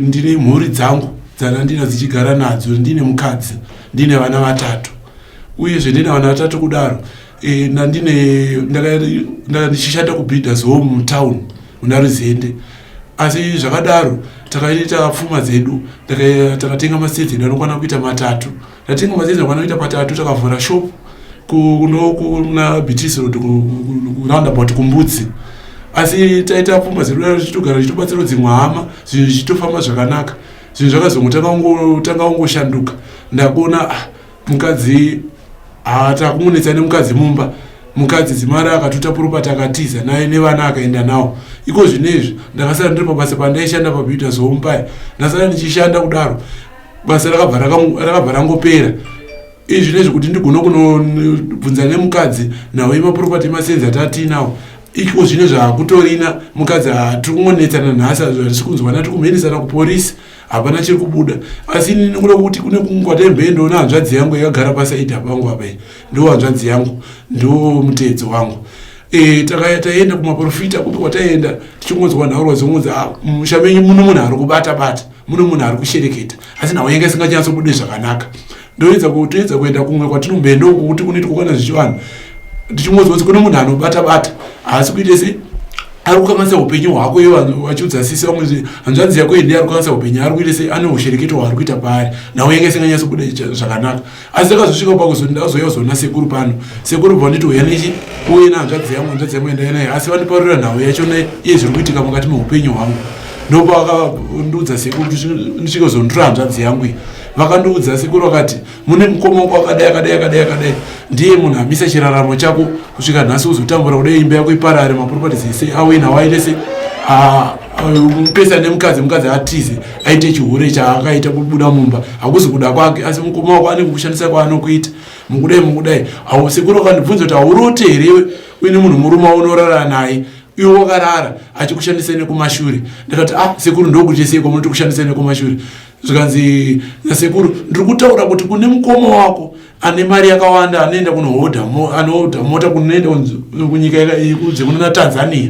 Ndine mhuri dzangu dzandina dzichigara nadzo, ndine mukadzi, ndine vana vatatu. Uyezve ndine vana vatatu kudaro e, ndandine ndichishanda kuBuilders Home mutown muna Ruzende. Asi zvakadaro takaita pfuma dzedu, takatenga masedzi edu anokwana kuita matatu. Tatenga masedzi anokwana kuita matatu, takavhura shop kuna Beatrice Road kuroundabout kuMbudzi. Asi taita pfuma dzedu daro tichitogara tichitobatsirawo dzimwe hama, zvinhu zvichitofamba zvakanaka. Zvinhu zvakazongotanga kungoshanduka. Ndakuona ah, mukadzi takungonetsa nemukadzi mumba. Mukadzi dzimara akatuta property akatiza naye nevana akaenda nawo. Iko zvino izvi ndakasara ndiri pabasa pandaishanda paBuilders Home paya. Ndasara ndichishanda kudaro basa rakabva rangopera. Izvi nezvekuti ndigone kunobvunza nemukadzi nhau yemaproperty emasenzi atatiinawo iko zvino zvakutorina mukadzi hatiri kungonetsana nhasi hatisi kunzwana tiri kumhenisana kuporisi hapana chiri kubuda. Asi ini ndinoda kuti kune kungwatembe ndoona hanzvadzi yangu yakagara pasaidi apangu apa, ndo hanzvadzi yangu, ndo muteedzo wangu. E, taenda kumaprofita kupi kwataenda tichingonzwa nhaurwa dzongonzi musha menyu muno munhu ari kubata bata, muno munhu ari kushereketa, asi nhau yanga isinganyatsobude zvakanaka. Ndoedza kutoedza kuenda kumwe kwatinomboenda uko kuti kunoitwa kana zvichivanhu, tichingonzwa kuti kune munhu anobata bata haasi kuite sei, ari kukanganisa upenyu hwako. Iwe vachiudza sisi vamwe, hanzvadzi yako iyi ndiye ari kukanganisa upenyu, ari kuita sei, ane ushereketo hwaari kuita paari, nhau yanga isinganyatsobude zvakanaka. Asi takazosvika pakuzoti ndazouya kuzoona sekuru pano. Sekuru bva nditi uya nechi uye nehanzvadzi yangu, hanzvadzi yangu endai naye, asi vandiparurira nhau yacho iye zviri kuitika mukati meupenyu hwangu. Ndopavakandiudza sekuru kuti ndisvike kuzonditora hanzvadzi yangu iyi. Vakandiudza sekuru vakati mune mukoma wako akadai akadai akadai akadai, ndiye munhu amisa chiraramo chako kusvika nhasi uzotambura kudai, imba yako iparare, maproperties ese auye nawo aite se mupesa nemukadzi, mukadzi atize aite chihure chaakaita kubuda mumba hakuzi kuda kwake, asi mukoma wako ane kukushandisa kwaanokuita mukudai mukudai. Au sekuru vakandibvunza kuti haurote here uine munhu murume waunorara naye iwe wakarara achikushandisa nekumashure? Ndakati ah, sekuru, ndokuti sei kwamunoti kushandisa nekumashure? Zvikanzi nasekuru, ndiri kutaura kuti kune mukoma wako ane mari yakawanda, anoenda kunohodha, anohodha mota kunoenda kunyika kunze kunana Tanzania,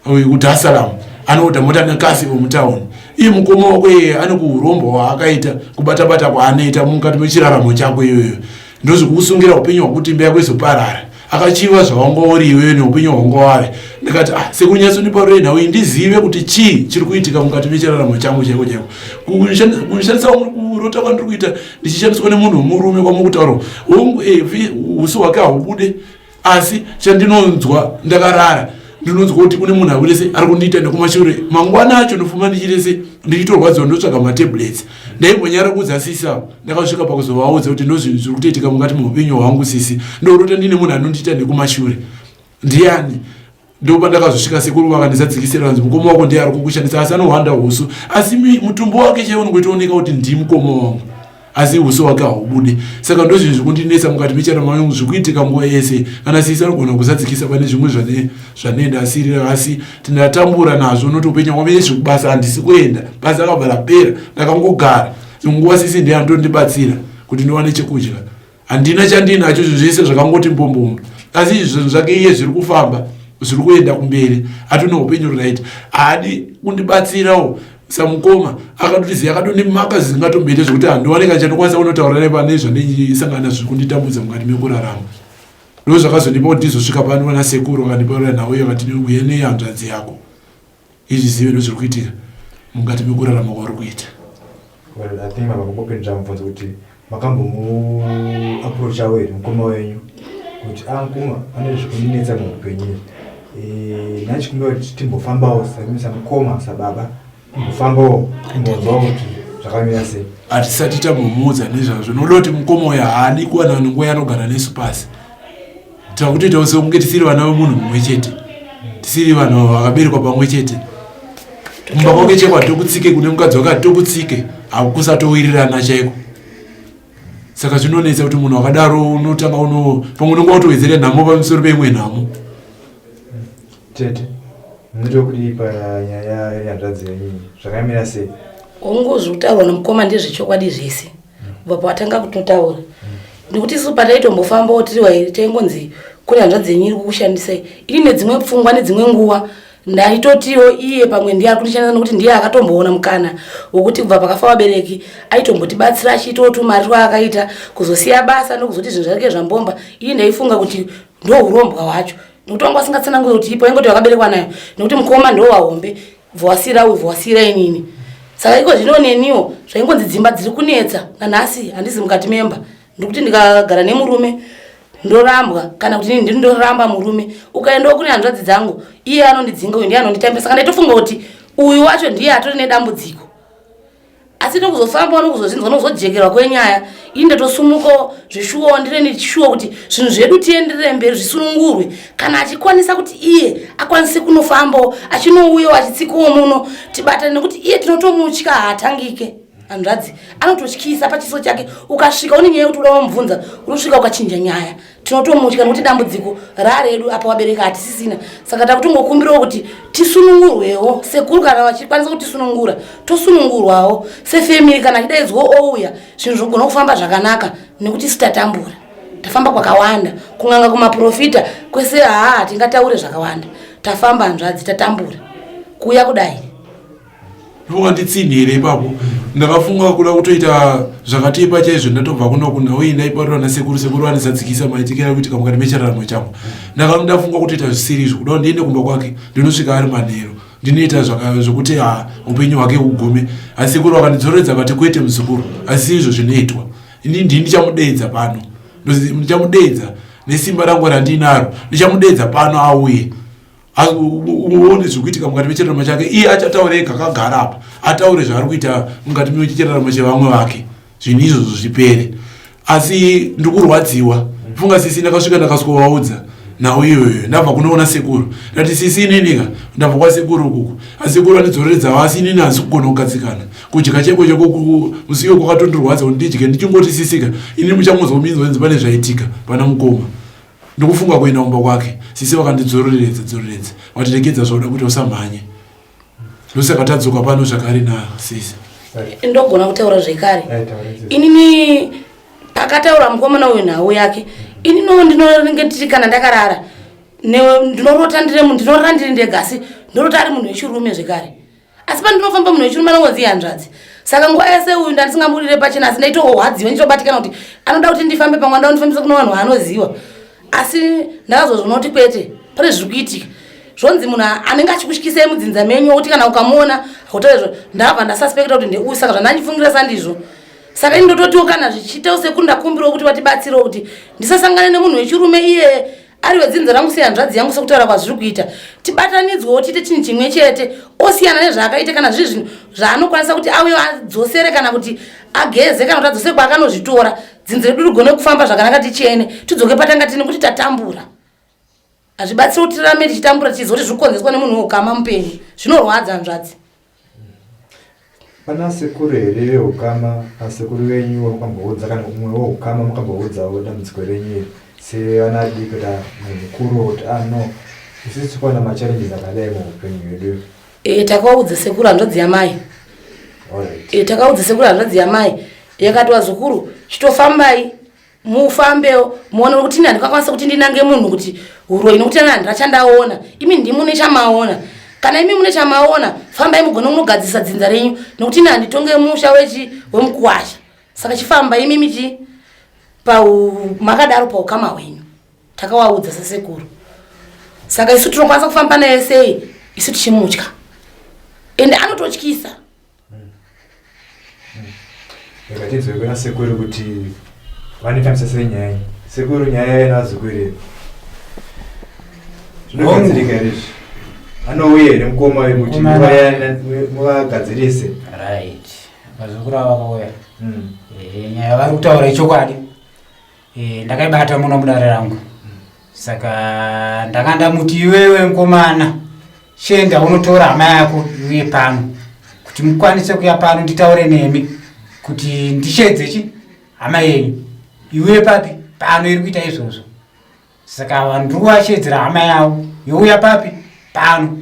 kuDar es Salaam, anohodha mota nekasi mutauni. Iye mukoma wako iye ane kuurombo hwaakaita kubata bata kwaanoita mukati mechiraramo chako iyoyo, ndozvikukusungira upenyu hwakuti imba yako izoparara. Akachiva zvawanga uri iwewe neupenyu hwanga wave. Ndikati ah, sekunyatsondiparure nhau iyi ndizive kuti chii chiri kuitika mukati mechiraramo changu chaiko chaiko. Kunishandisa kurota kwandiri kuita ndichishandiswa nemunhu wemurume kwamukutaura hongu, uso hwake haubude, asi chandinonzwa ndakarara ndinonzwa kuti kune munhu akurese ari kundiita nekumashure. Mangwana acho ndofuma ndichirese ndichitorwadziwa, ndotsvaga matablets. Ndaimbonyara kuudza sisi avo, ndakasvika pakuzovaudza kuti ndozvinhu zviri kutoitika mukati meupenyu hwangu sisi, ndorota ndine munhu anondiita nekumashure, ndiani? Ndopandakazosvika sekuru vakandizadzikisira, vanzi mukoma wako ndiye ari kukushandisa, asi anohwanda usu, asi mutumbi wake chaiwo unongoitooneka kuti ndimukoma wangu, asi uso hwake haubude. Saka ndozvinhu zvikundinetsa mukati mecharama yangu zvikuitika nguva yese. Kana sisi anogona kuzadzikisa pane zvimwe zvanenda asirira, asi tindatambura nazvo noti upenyu hwangu nezvekubasa handisi kuenda, basa rakabva rapera, ndakangogara nguva. Sisi ndiye anotondibatsira kuti ndiwane chekudya. Handina chandinacho, zvinhu zvese zvakangoti mbombombo, asi zvinhu zvake iye zviri kufamba, zviri kuenda kumberi, atone upenyu right. Haadi kundibatsirawo samukoma, akatotiziva, akatondimaka zvisingatomboite zvekuti handiwane chandokwanisa kunotaura naye pane zvandisangana zviri kunditambudza mukati mekurarama. Ndo zvakazondipa kuti ndizosvika pano vana sekuru vakandiparira nhau iyo, vakati uye nehanzvadzi yako izvizive ndo zviri kuitika mukati mekurarama kwauri kuita. Well, I think makambopindura mubvunzo kuti makambomuapproachawo here mukoma wenyu kuti ah, mukoma, pane zvekundinetsa muupenyu, ndachikumbira kuti timbofambawo samukoma, sababa, timbofambawo timbonzwawo kuti zvakamira sei? Hatisati tambomuudza nezvazvo noda kuti mukoma uyo haadi kuwana nguva yanogara nesu pasi. Takutoitawo sekunge tisiri vana vemunhu mumwe chete, tisiri vanhu vakaberekwa pamwe chete. Kumba kwake cheko hatokutsike, kune mukadzi wake hatokutsike, hakusatowirirana chaiko. Saka zvinonetsa kuti munhu wakadaro unotanga uno pamwe unonga watowedzera nhamo pamusoro peimwe nhamo. Tete, munoita kudii panyaya yehanzvadzi yenyu? Zvakamira sei? Hongu, zviri kutaurwa nomukoma ndezvechokwadi zvese kubva pawatanga kutotaura, nekuti isu pataitombofambawo tiri vairi taingonzi kune hanzvadzi yenyu iri kukushandisai. Ini nedzimwe pfungwa nedzimwe nguva Ndaitotiwo iye pamwe ndiye ari kundishandisa nokuti ndiye akatomboona mukana wekuti kubva pakafa vabereki aitombotibatsira achiitawo tumari twaakaita kuzosiya basa nokuzoti zvinhu zvake zvambomba. Ini ndaifunga kuti ndohurombwa hwacho nokuti wanga wasingatsananguri kuti ipo ingoti wakaberekwa nayo nokuti mukoma ndowahombe bvowasira uyu bvowasira inini. Saka iko zvino neniwo zvaingonzi dzimba dziri kunetsa nanhasi handizi mukati memba ndikuti ndikagara nemurume ndorambwa kana kuti ndini ndoramba murume. Ukaendawo kune hanzvadzi dzangu iye anondidzinga uyu ndiye anonditambira. Saka ndaitofunga kuti uyu wacho ndiye atori nedambudziko, asi nokuzofambawo nokuzozvinzwa nokuzojekerwa kwenyaya ini ndatosumukawo zvishuwawo ndine nechishuwa kuti zvinhu zvedu tienderere mberi zvisunungurwe. Kana achikwanisa kuti iye akwanise kunofambawo achinouyawo achitsikawo muno tibatane, nekuti iye tinotomutya haatangike. Hanzvadzi anototyisa pachiso chake, ukasvika une nyaya yekuti uda wamubvunza unosvika ukachinja nyaya. Tinotomutya nokuti dambudziko raredu apa wabereka hatisisina. Saka takutongokumbirawo kuti tisunungurwewo sekuru, kana vachikwanisa kutisunungura tosunungurwawo sefemili. Kana achidaidzwa ouya zvinhu zvogona kufamba zvakanaka nekuti isu tatambura, tafamba kwakawanda, kung'anga, kumaprofita kwese, haa tingataure zvakawanda. Tafamba hanzvadzi, tatambura kuuya kudai. Ndokanditsinhire ipapo ndakafunga kuda kutoita zvakatipa chaizvo. Ndatobva kuno kunhau iyi ndaiparura nasekuru, sekuru vanizadzikisa maitikira kuitika mukati mechiraramo changu. Ndakanga ndafunga kutoita zvisiri izvo, kuda ndiende kumba kwake ndinosvika ari manheru ndinoita zvokuti ha upenyu hwake hugume. Asi sekuru vakandidzoreredza vakati kwete muzukuru, asi izvo zvinoitwa ini ndini ndichamudeedza pano, ndichamudeedza nesimba rangu randinaro, ndichamudeedza pano auye uone zviri kuitika mukati mechiraramo chake. Iye achataura ega akagara apa, ataure zvaari kuita mukati mechiraramo chevamwe vake, zvinhu izvozvo zvipere. Asi ndikurwadziwa funga sisi, ndakasvika ndakasikovaudza nhau iyoyo. Ndabva kunoona sekuru, ndati sisi ininika ndabva kwasekuru ukuku, asi sekuru vandidzoreredzawo, asi inini handisi kugona kugadzikana kudya cheko cheko musi iyo kwakatondirwadza kuti ndidye. Ndichingoti sisika inini muchangozominzwa nzi pane zvaitika pana mukoma, ndikufunga kuenda kumba kwake. Sisi vakandidzororedza dzoreredza vatiregedza zvauda kuti usamhanye, ndosaka tadzoka pano zvakare nasisi. Ndogona kutaura zvekare inini pakataura mukomana uyu nhau yake, ininiwo ndinonge ndiri kana ndakarara ndinorota ndiri ndinorara ndiri ndega, asi ndorota ari munhu wechirume zvekare. Asi pandinofamba munhu wechirume anongonzi hanzvadzi. Saka nguva yese uyu ndandisingambudire pachena, asi ndaitohwadziwa ndichitobatikana kuti anoda kuti ndifambe pamwe anoda kundifambisa kune vanhu vaanoziva. Asi ndakazozviona kuti kwete, pane zviri kuitika. Zvonzi munhu anenge achikutyisai mudzinza menyu wokuti kana ukamuona hautaure, ndabva ndasuspecta kuti ndeuyu. Saka zvandandifungira sandizvo. Saka ini ndototiwo kana zvichiitawo sekuru, ndakumbirawo kuti vatibatsirewo kuti ndisasangane nemunhu wechirume iye ari wedzinza rangu sehanzvadzi yangu, sekutaura kwazviri kuita. Tibatanidzwewo tiite chinhu chimwe chete, osiyana nezvaakaita. Kana zviri zvinhu zvaanokwanisa kuti auye adzosere kana kuti ageze kana kuti adzosere kwaakanozvitora, dzinza redu rigone kufamba zvakanaka, tichene, tidzoke patanga tiri, nekuti tatambura. Hazvibatsiri kuti tirame tichitambura tichiziva kuti zviri kukonzeswa nemunhu weukama mupenyu. Zvinorwadza hanzvadzi. Pana sekuru here veukama, asekuru venyu vamukamboudza kana umwe weukama mukamboudzawo dambudziko renyu iri sevana adiki, kuti munhu mukuru kuti ah no, isusu tikuwana machallenges akadai muupenyu hwedu? E, takaudza sekuru hanzvadzi yamai. E, takaudza sekuru hanzvadzi yamai, yakati vazukuru chitofambai mufambewo muone kuti ini handikakwanisa kuti ndinange munhu kuti uroyi, nokuti ana handina chandaona, imi ndimune chamaona. Kana imi mune chamaona, fambai mugone kunogadzirisa dzinza renyu, nokuti ini handitonge musha wechi wemukuwasha. Saka chifambai imimi chi makadaro paukama hwenyu. Takawaudza sesekuru. Saka isu tinokwanisa kufamba naye sei isu tichimutya? Ende anototyisa. Rega tinzwe kuna sekuru kuti vanifambisa sei nyaya iyi. Sekuru, nyaya yenazukuru iyi zvinogadzirika here izvi? Anouya here mukoma wekuti muvagadzirise? Right, vazukuru ava vakauya. Nyaya vari kutaura ichokwadi. Ndakaibata muno mudare rangu, saka ndanga ndamuti iwewe mukomana chienda unotora hama yako iuye pano kuti mukwanise kuya pano nditaure nemi kuti ndishedze chi hama yenyu iuye papi pano iri kuita izvozvo. Saka vanhu ndiri kuvashedzera hama yavo youya papi pano,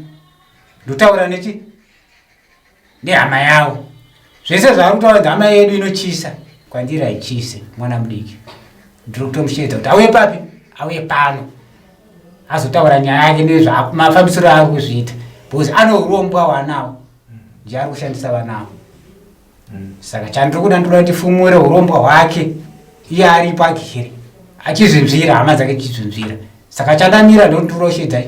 ndotaura nechi nehama yavo zvese zvaari kutaura kuti hama yedu inochisa. Kwandiri haichise, mwana mudiki. Ndiri kutomushedza kuti auye papi, auye pano azotaura nyaya yake nezvamafambisiro aari kuzviita. Because ane urombwa hwaanawo ndiye ari kushandisa vana avo. Saka chandiri kuda ndinoda kuti tifumure urombwa hwake iye aripo agere achizvinzvira hama dzake dzichizvinzvira. Saka chandamira ndondiroshedza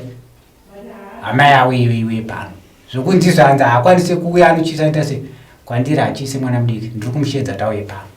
hama yavo iwe iwe pano. Zvokunzi zvanzi haakwanise kuuya anochisa ita se kwandiri achise mwana mudiki ndiri kumushedza tauye pano.